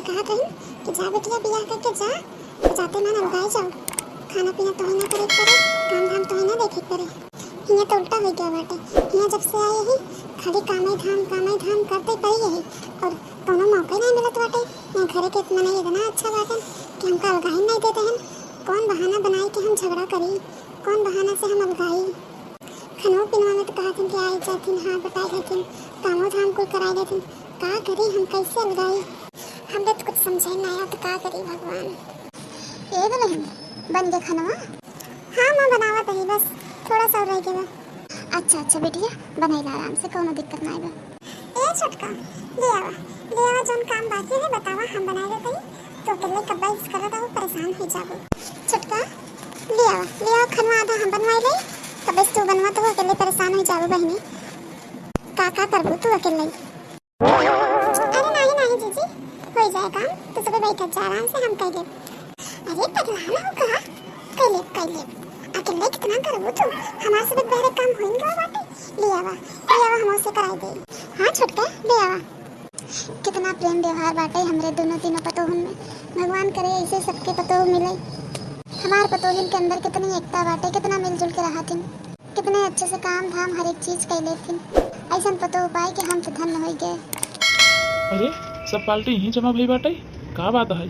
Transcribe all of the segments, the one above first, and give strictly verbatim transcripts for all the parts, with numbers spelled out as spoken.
कहत रही कि जा बिटिया, बियाह करके जा, जाते मान अलगाए जाओ, खाना पीना तोहे ना करे के पड़े, काम धाम तोहे ना देखे के पड़े। हियाँ तो उल्टा हो गया बाटे। हियाँ जब से आए ही, खाली कामे धाम, कामे धाम करते पड़ी यही, और कौनो मौका ही नहीं मिलत बाटे। यहाँ घरे के मनई इतना अच्छा बाटे कि हमका अलगाही नहीं देते हैं। कौन बहाना बनाई कि हम झगड़ा करी, कौन बहाना से हम अलगाई? खनवा पिनवा में तो कहत हन कि आए जाथिन, हाथ बटाए लेथिन, कामो धाम कुल कराए लेथिन। का करी हम, कैसे अलगाई? हमरे तो कुछ समझे ना आया, तो का करी भगवान। ए दुल्हन, बन गया खनवा? हाँ माँ, बनावत ही, बस थोड़ा सा और रह गया। अच्छा अच्छा बिटिया, बनाई ला आराम से, कौनो दिक्कत ना आवे। ए छोटका, ले आवा, ले आवा, जौन काम बाकी है बतावा, हम बनाए देते ही। तो अकेले कब्बे से करत आऊ, परेशान हो जाबो। छोटका, ले आवा, ले आवा, खनवा आधा हम बनवाई ले, कब्बे से तू बनवा, तो अकेले परेशान हो जाबो बहिनी। का का करबू तू अकेले? अरे नाही नाही जीजी, हो जाए काम, तू सबे बैठत जा आराम से, हम कर लेब। अरे पगला ना हो का? कर लेब, कर लेब। अकेले कितना करबू तू? हमार सबे बहरे काम होइन गवा बाटे। ले आवा, ले आवा, हम उसे कराई दे। हाँ छोटका, ले आवा। कितना प्रेम व्यवहार बाटे हमरे दोनों तीनों पतोहन में। भगवान करे ऐसे सबके पतोह मिले। हमार पतोहिन के अंदर कितनी एकता बाटे, कितना मिलजुल के रहत हिन, कितने अच्छे से काम धाम हर एक चीज कर लेथिन। ऐसन पतोह पाए के हम तो धन्य हो गए। अरे, सब पार्टी यहीं जमा भई बाटे, का बात है?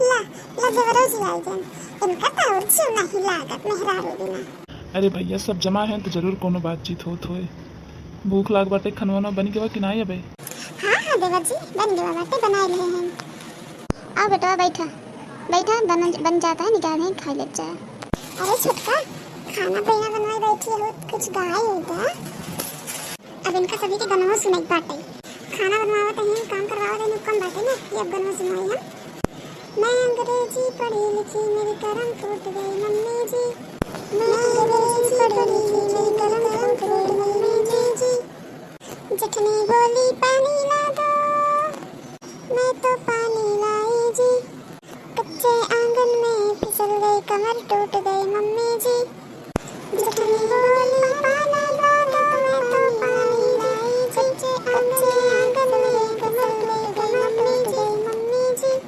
ला, ला देवरो जी आई गए। इनका तो और जीव नहीं लागत मेहरारू बिना। अरे भैया, सब जमा हैं तो जरूर कोनो बातचीत होत होए। भूख लाग बाटे, खनवा बन गवा कि नाई अबे? हाँ, हाँ देवर जी, बन गवा बाटे, बनाए रहे हैं। आओ बेटवा, बैठा, बैठा, बन, बन जाता है, निकाल दें, खा ले जाए। अरे छोटका, खाना पीना बनवाए बैठी हो, कुछ गाए हो क्या? अब इनका सभी के गनवा सुनाई बाटे। खाना बनवावत हैं, काम करवावत हैं, कम बाटे ना कि अब गनवा सुनाई हम। मैं अंग्रेजी पढ़ी लिखी, मेरी करम फूट गई मम्मी जी। मैं अंग्रेजी पढ़ी लिखी, मेरी करम फूट गई मम्मी जी। जेठनी बोली पानी ला दो, मैं तो पानी लाई जी। कच्चे आंगन में फिसल गई कमर, टूट गई मम्मी जी। जेठनी बोली पानी ला दो, मैं तो पानी लाई जी। कच्चे आंगन में फिसल गई कमर, टूट गई मम्मी जी।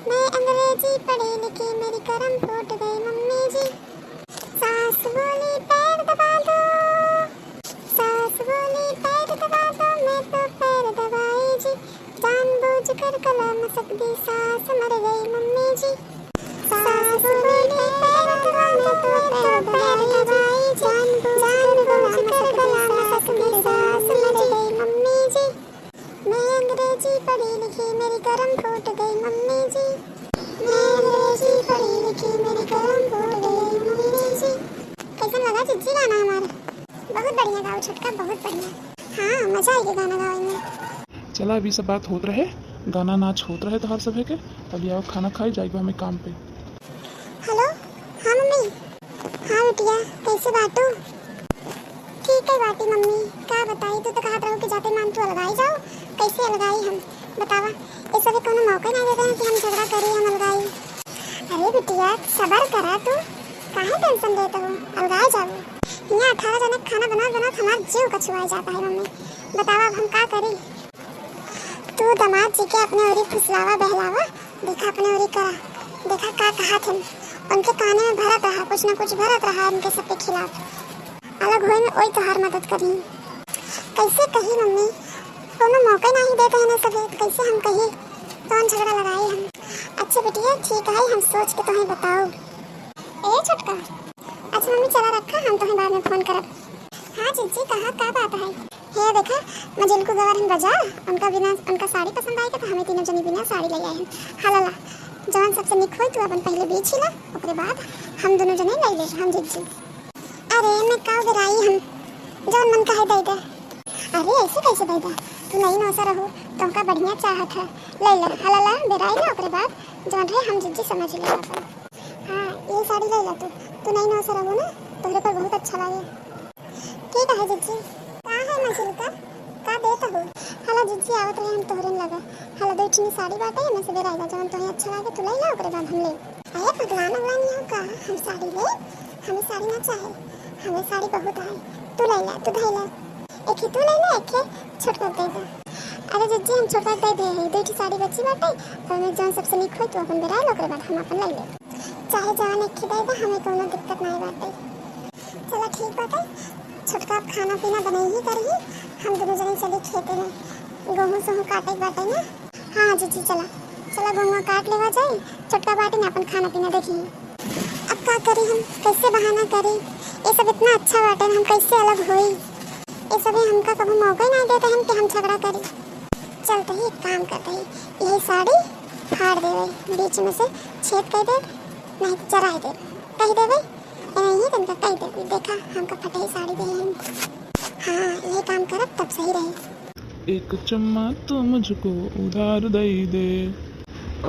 मैं अंग्रेजी पढ़ी लिखी, मेरी करम फूट गई मम्मी जी। सास बोली पैर दबा दो, सास बोली पैर दबा दो, मैं तो पैर दबाई जी। जानबूझकर गला मसक दी, सास मर गई मम्मी जी। सास बोली पैर दबा दो, मैं तो पैर दबाई जी। जानबूझकर गला मसक दी, सास मर गई मम्मी जी। मैं अंग्रेजी पढ़ी लिखी, मेरी करम फूट गई मम्मी जी। मैं अंग्रेजी पढ़ी लिखी, मेरी करम फूट गई मम्मी जी। कैसन लगा जिज्जी गाना हमारा? बहुत बढ़िया गाओ छोटका, बहुत बढ़िया। हाँ, मजा आएगी गाना गावे में। चला, अभी सब बात होत रहे, गाना नाच होत रहे तोहार सभे के। अभी आओ खाना खाई, जाइब हमें काम पे। हेलो, हाँ मम्मी। हाँ बिटिया, कैसे बाटू? ठीक है बाटी मम्मी, का बताई, तू तो कहत रहू कि जाते मान तू अलगाई जाओ, कैसे अलगाई हम, बतावा। ये सब कोनो मौका नहीं देते हैं कि हम झगड़ा करी, हम अलगाई। अरे बिटिया, सबर करा तू, काहे टेंशन लेत हो, अलगाई जाबू। यहाँ अठारह जने के खाना बनात बनात हमार जीव कछुआई जाता है मम्मी, बतावा अब हम का करी। तू दामाद जी के अपने ओरी फुसलावा बहलावा, देखा अपने ओरी करा, देखा का कहा थे। उनके काने में भरत रहा, कुछ ना कुछ भरत रहा उनके सबके खिलाफ। अलग होए में ओई तोहार मदद करी। कैसे कही मम्मी, कोनो मौका नहीं देते हैं ना सभी, तो कैसे हम कही, कौन झगड़ा लगाई हम। अच्छा बिटिया ठीक है, हम सोच के तुम्हें बताओ। ए छोटका, अच्छा मम्मी चला रखा, हम तुम्हें बाद में फोन करब। हाँ जीजी कहा, का बात है? हे देखा, मझिलकू गवा रहन बाजार, उनका बिना, उनका साड़ी पसंद आए के तो हमें तीनों जनी बिना साड़ी ले आए हैं। हाँ लाला, जवन सबसे निक होई तू अपन पहले बीछ ही ला, ओकरे बाद हम दोनों जने ले ले, हम जीजी। अरे मैं का बेराई हम, जवन मन कहे दे दे। अरे ऐसे कैसे दे दे, तू नई नौसर रहू, तुमका बढ़िया चाहत है, ले ले। हाँ लाला, बेराई ला, ओकरे बाद जवन रहे हम जीजी समझ ले अपन। हाँ, ये साड़ी ले ला तू, तू नई नौसर रहू ना, तोहरे पर बहुत अच्छा लागे। ठीक है जिज्जी। का है मझिलका, का देत हो? हला जिज्जी आवत रहे हम तोहरे लगा। हला दो ठिनी साड़ी बाटे, एमे से बेराइला जवन तोहे अच्छा लागे तू ले ला, ओकरे बाद हम ले। अरे पगला नगला नहीं हो का? हम साड़ी ले, हमें साड़ी ना चाहे, हमें साड़ी बहुत आए। तू ले ला, तू धई ला, एक ही तू ले ला, एक ही छोटका दे दे। अरे जिज्जी, हम छोटका के दे दे हैं, दुइ ठे साड़ी बची बाटे, तो हमें जौन सबसे नीक होई, तू अपन बेराय लो, ओकरे बाद हम अपन लइ लेब। चाहे जौन एक ठे दे दे, हमें कौनो दिक्कत नाहीं बाटे। चला ठीक बाटे, छोटका अब खाना पीना बनइही करही, हम दुनो जने चली खेते में, गोहूँ सोहूँ काटे के बाटे ना। हाँ जिज्जी, चला, चला गोहूँ काट लेवा जाई, छोटका बाटे ना अपन खाना पीना देखी। अब का करी हम, कैसे बहाना करी, ये सब इतना अच्छा बाटे, हम कैसे अलग होई? ये सब हमका कबो मौका ही नाहीं देते हैं कि हम झगड़ा करी। चल तो ही एक काम करते ही, यही साड़ी फाड़ देवे, बीच में से छेद कर दे, नहीं तो चराई दे, कह देवे, यही तनका कह देवे, देखा हमका फटे साड़ी दे हैं। हाँ, यही काम करब तब सही रहे। एक चुम्मा तू मुझको उधार दे दे,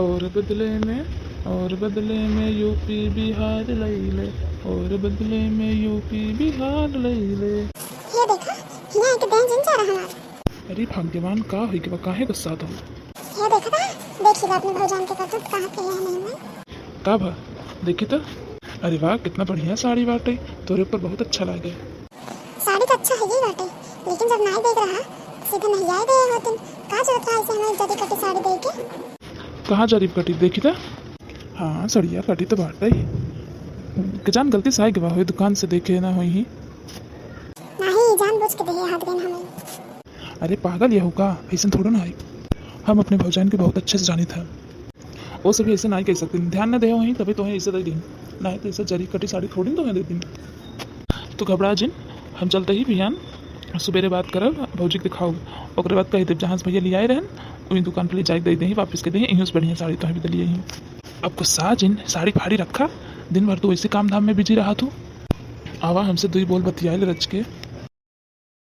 और बदले में, और बदले में यूपी बिहार ले ले, और बदले में यूपी बिहार ले ले। ये देखा, हिया एक दिन जिन जा रहा हमार। अरे भगवान, का होई गवा, काहे गुस्सात हो? ये देखा था, देखी बा अपने भौजान के करतूत, कहाँ के है नहीं में। का भा, देखी तो। अरे वाह, कितना बढ़िया साड़ी बाटे, तोरे ऊपर बहुत अच्छा लागे। साड़ी तो अच्छा है ही बाटे, लेकिन जब नाई देख रहा, सीधे नहीं आए दे होतिन। का जरूरत रहा इसे हमें जरी कटी साड़ी दे के? कहाँ जरी कटी, देखी तो। हाँ, सड़िया कटी तो बाटे। के जान गलती से आए गवा होई, दुकान से देखे ना होई ही। नहीं, जानबूझ के देहे हाथ गन हमें। अरे पागल यहू का, ऐसन थोड़ो ना है। हम अपने भौजान के बहुत अच्छे से जानी था, वो सभी ऐसे नाई कह सकते, ध्यान न दे वहीं, तभी तो ऐसे दे दी, नहीं तो ऐसे जरी कटी साड़ी थोड़ी तो दे दी। तो घबरा जिन, हम चलते ही बिहान सुबेरे बात करब, भौजी के दिखाओ, ओकरे बाद कह देब जहाँ से भैया ले आए रहन, वही दुकान पर ले जाके दे दे, वापस के दे, यहीं से बढ़िया साड़ी तो भी दिलिए ही। अब गुस्सा जिन, साड़ी फाड़ी रखा, दिन भर तू ऐसे काम धाम में बिजी रहा तू। आवा हमसे दुई बोल बतियाइल रच के,